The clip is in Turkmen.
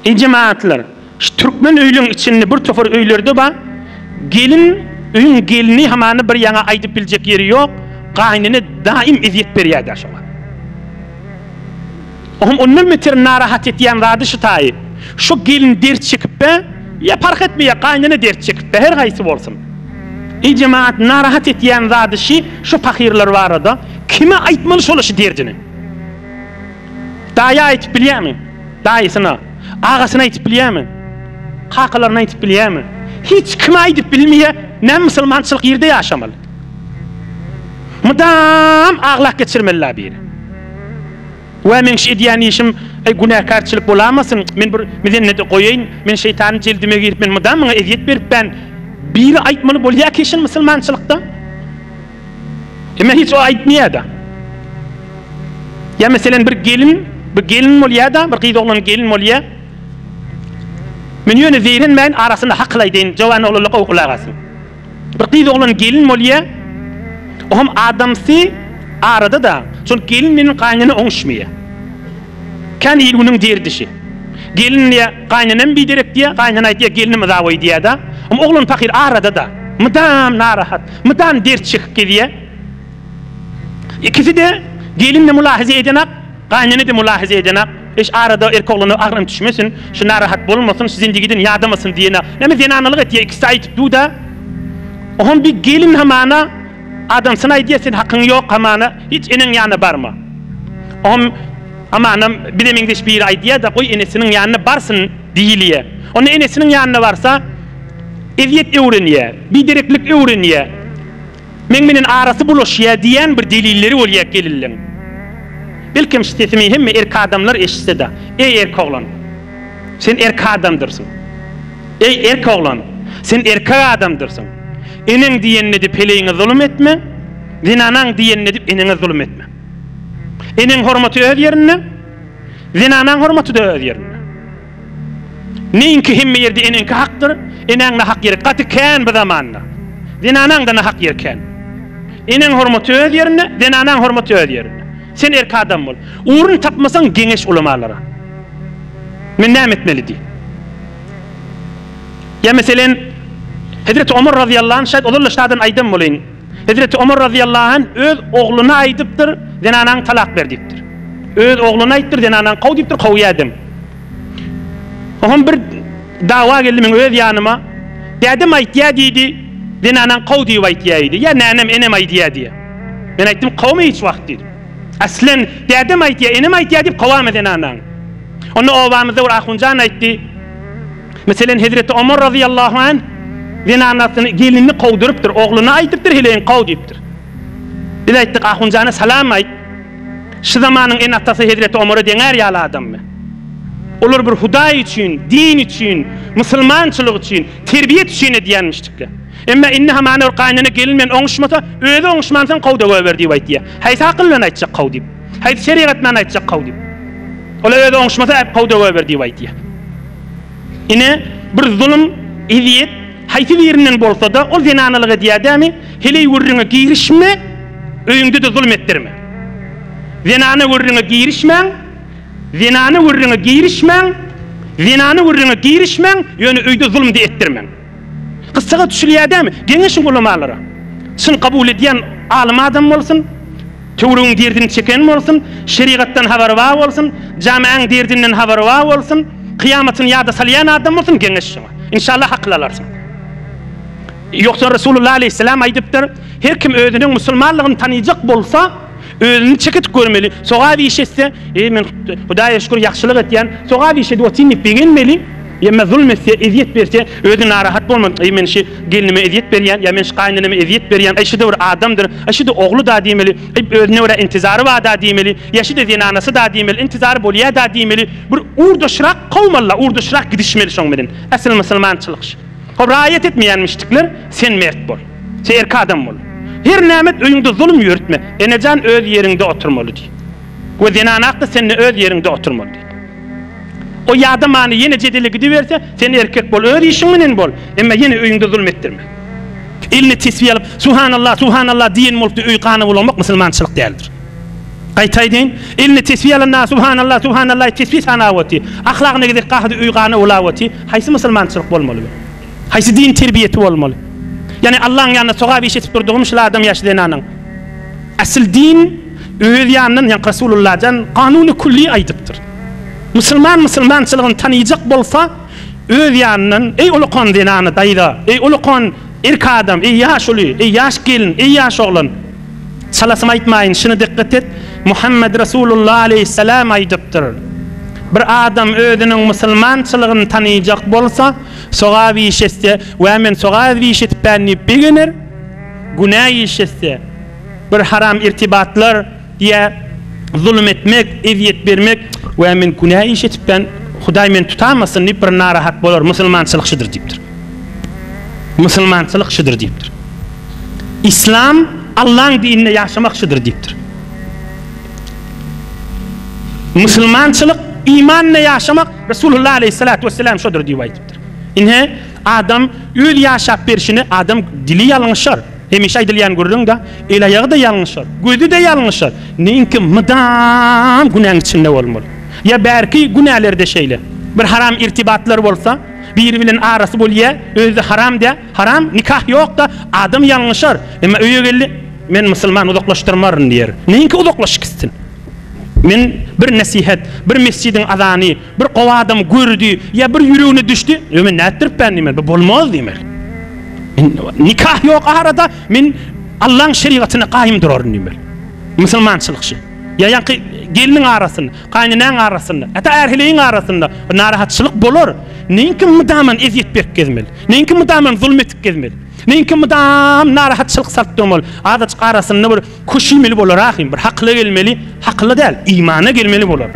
Eý jemagatlar, şu türkmen öýleň içinde bir topar öýlerde bar, gelin, öýüň gelini hamana bir ýaňa aýdyp biljek ýeri ýok, gaýynene daýym ezýet berýär-dä şoňa. Oňam ondan beter narahat etýän zady şu taýy, şo gelin dert çekip-ä, ýa parh etmeýär, gaýynene dert çekip-ä, her haýsy bolsun. Eý jemagat, narahat etýän zady şi, şo pahyrlar barada, kime aýtmaly şola şi derdini? Daýa aýtyp bilýärmi? Daýysyna. Agasyna aýtyp bilýärmi? Kakalaryna aýtyp bilýärmi? Hiç kime aýdyp bilmeýär, näme musulmançylyk ýerde ýaşamaly? Mydam aglap geçirmeli-la biri. Wä meň şu edýän işim aý günäkärçilik bolamasyn, men bir mizennede goýaýyn, men şeýtanyň jeldime girip men mydam muňa ezýet beripbän. Biri aýtmaly bolýar ki şun musulmançylykda. Emma hiç o aýtmaýar-da. Ýa meselem bir gelin, bir gelin bolýar-da, bir gyz oglan gelin bolýar. Men ýöne zeýrenmäýin, arasynda hakyl aýdaýyn, jowan oglanlar gowy gulak asyn. Bir gyz oglan gelin bolýar. O hem adamsy arada-da, şol gelin meniň gaýynene oňuşmaýar. Kän il-günüň derdi şi. Gelin diýýär, gaýynenem biderek diýýär, gaýynene aýdýar, gelnim yzaboý diýýär-de. Hem oglan pahyr arada-da, mydam narahat, mydam dert çekip gezýär. Ikisi-de gelin-de mulahaza edenak, gaýynene-de mulahaza edenak. Eş arada erkek oglana agram düşmesin, şu narahat bolmasyn, şu zindigiden ýadamasyn diýenak. Näme zenanalyk etýär, ikisi aýdyp dur-da. Oňam bir gelin hamana Adamsyna aýdýar sen hakyň ýok hamana hiç eneň ýanyna barma. Oňam hamanam bize meňzeş biri aýdýar-da goý enesiniň ýanyna barsyn diýilýär. Onda enesiniň ýanyna barsa ezýet öwrenýär, bidereklik öwrenýär. Meň menen arasy bulaşýar diýýän bir delilleri bolýar gelinleň. Belkem şu sesimi hemme erk adamlar eşitse-de, eý erk oglan, sen erk adamdyrsyň. Eý erk oglan, sen erkek adamdyrsyň. Eneň diýenini edip heleýiňe zulum etme, zenanaň diýenini edip eneňe zulum etme. Eneň hormaty öz ýerinde, zenanaň hormaty-da öz ýerinde. Neýinki hemme ýerde eneňki hakdyr, enäň nahak ýeri gaty kän bu zamanda. Zenanaň-da nahak ýeri kän. Eneň hormaty öz ýerinde, zenanaň hormaty öz ýerinde. Sen erk adam bol. Ugrun tapmasaň geňeş ulamalara. Men näme etmeli diý. Ýa meselen, Hezreti Omar razyýallahu anh, şaýat ozal-da şadan aýdan bolaýyn. Hezreti Omar razyýallahu anh öz ogluna aýdypdyr, zenanaňy talak ber diýipdir. Öz ogluna aýtdyr, zenanaňy kow diýipdir, kowýadam. Oňam bir dawa geldi meň öz ýanyma. Dädem aýtýa diýdi, zenanaňy kow diýip aýtýa diýdi. Ýa nänem, enem aýdýa diýýä. Men aýtdym, kowma hiç wagt diýdim. Aslen, dädem aýtýa, enem aýtýa diýip kowama zenanaňy. Onda obamyzda bir ahunjan aýtdy, Meselen, Hezreti Omar razyýallahu anh zenanasyny, gelinini kowdurypdyr, ogluna aýdypdyr, heleýiňi kow diýipdir. Biz aýtdyk, ahunjana salam aýt. Şu zamanyň ene-atasy Hezreti Omara deňär ýaly adammy? Olar bir Hudaý üçin, din üçin, musulmançylyk üçin, terbiýet üçin edýänmişdikler. Emma indi hamana bir gaýynene gelin bilen oňuşmasa, özi oňuşmansoň kow-da goýber diýip aýtýar. Haýsy akyl bilen aýtjak kow diýip? Haýsy şerigat bilen aýtjak kow diýip? Ola özi oňuşmasa äp kow-da goýber diýip aýtýar. Ine, bir zulum, ezýet haýsy birinden bolsa-da, ol zenanalyk edýär dämi? Heleý gürrüňe girişme, öýüňde-de zulum etdirme. Zenana gürrüňe girişmäň, zenana gürrüňe girişmäň, zenana gürrüňe girişmäň, ýöne öýde zulum-da etdirmäň. Gyssaga düşülýär dämi? Geňeşiň ulamalara. Çyn kabul edýän alym adam bolsun, töweregiň derdini çeken bolsun, şerigatdan habary bar bolsun, jamiäň derdinden habary bar bolsun, kyýamatyny ýada salýan adam bolsun, geňeş şoňa. Inşallah akyl alarsyň. Ýogsa Resulullah aleýhissalam aýdypdyr, her kim özüniň musulmanlygyny tanyjak bolsa, Özüni çekit görmeli. Sogap iş etse, Eý, men Hudaýa şükür ýagşylyk etýän, sogap iş edip otyryn diýip begenmeli. Emma zulum etse, ezýet berse, özi narahat bolmaly. Eý, men şi gelnime ezýet berýän, ýa men şi gaýyneneme ezýet berýän, eý, şi-de bir adamdyr, eý, şi-de ogly-da diýmeli, eý, özüne görä intizary bar-da diýmeli, ýa şi-de zenanasy-da diýmeli, intizary bolýa-da diýmeli. Bir ugurdaşrak kowmaly-la, ugurdaşrak gidişmeli şoň bilen. Asyl musulmançylyk şi. Hop, raýat etmeýänmişdikler, sen mert bol. Sen erkek adam bol. Her näme et öýüňde zulum ýörütme. Enejan öz ýeriňde oturmaly diý. We zenanak-da sende öz ýeriňde oturmaly diý. O ýadamany ýene jedele gidiberse, sen erkek bol, öz işiň menen bol, emma ýene öýüňde zulum etdirme. Eline tesbih alyp, Suhanallah, Suhanallah diýen bolupdy öý gana bulamak musulmançylyk däldir. Gaýta aýdaýyn, eline tesbih alanda Subhanallah, Subhanallah diýip tesbih sanap otyr. Ahlagyna gezek gahydy öý gana ulap otyr. Haýsy musulmançylyk bolmaly bu? Haýsy din terbiýesi bolmaly? Ýagny Allaň ýanynda sogap iş etip durdugym şul adam ýa şu zenanyň. Asyl din öz ýanyndan ýaňky Resulullajan kanuny külli aýdypdyr. Musulman musulmançylygyny tanyjak bolsa öz ýanyndan eý ulukan zenany daýza, eý ulukan erk adam, eý ýaşuly, eý ýaş gelin, eý ýaş oglan. Çalasym aýtmaýyn, şuny dikgat et, Muhammed Resulullah aleýhissalam aýdypdyr, Bir adam özüniň musulmançylygyny tanyjak bolsa, sogap iş etse, Wä men sogap iş etipän diýip begener, günä iş etse, bir haram irtibatlar diýä zulum etmek, ezýet bermek, Wä men günä iş etipän, Hudaý meni tutamasyn diýip bir narahat bolar, musulmançylyk şudur diýipdir. Musulmançylyk şudur diýipdir. Islam Allaň dininde ýaşamak şudur diýipdir. Musulmançylyk imanda ýaşamak Resulullah aleyhissalatu vesselam şudur diýip aýdypdyr. Ine adam öz ýaşap berşini adam dili ýalňyşar. Hemişe aýdylýan gürrüň da el-aýagy-da ýalňyşar, gözi-de ýalňyşar. Neňki mydam günäň içinde bolmaly. Ýa bärki günäler-de şeýle. Bir haram irtibatlar bolsa, biri bilen arasy bolýa, özi-de haram dä. Haram, nikah ýok-da, adam ýalňyşar. Emma öýe geldi, Men musulman uzaklaşdyrmaryn diýer. Neňki uzaklaşyp gitsin? Men bir nesihat, bir mesjidiň azany, bir gowy adam gördi, ýa bir ýüregine düşdi, ýa men nätdiripän diýmeli, bu bolmaz diýmeli. Men nikah ýok arada, men Allaň şerigatyna gaýym duraryn diýmeli. Musulmançylyk şi. Ýa ýaňky gelniň arasynda, gaýynenäň arasynda, hatda är-heleýiň arasynda bir narahatçylyk bolar. Neňki mydaman ezýet berip gezmeli? Neňki mydaman zulum edip gezmeli? Neňki mydam narahatçylyk salyp durmaly? Azajyk arasynda bir köşümeli bolar ahym, bir hakyla gelmeli, hakyla däl, imana gelmeli bolar.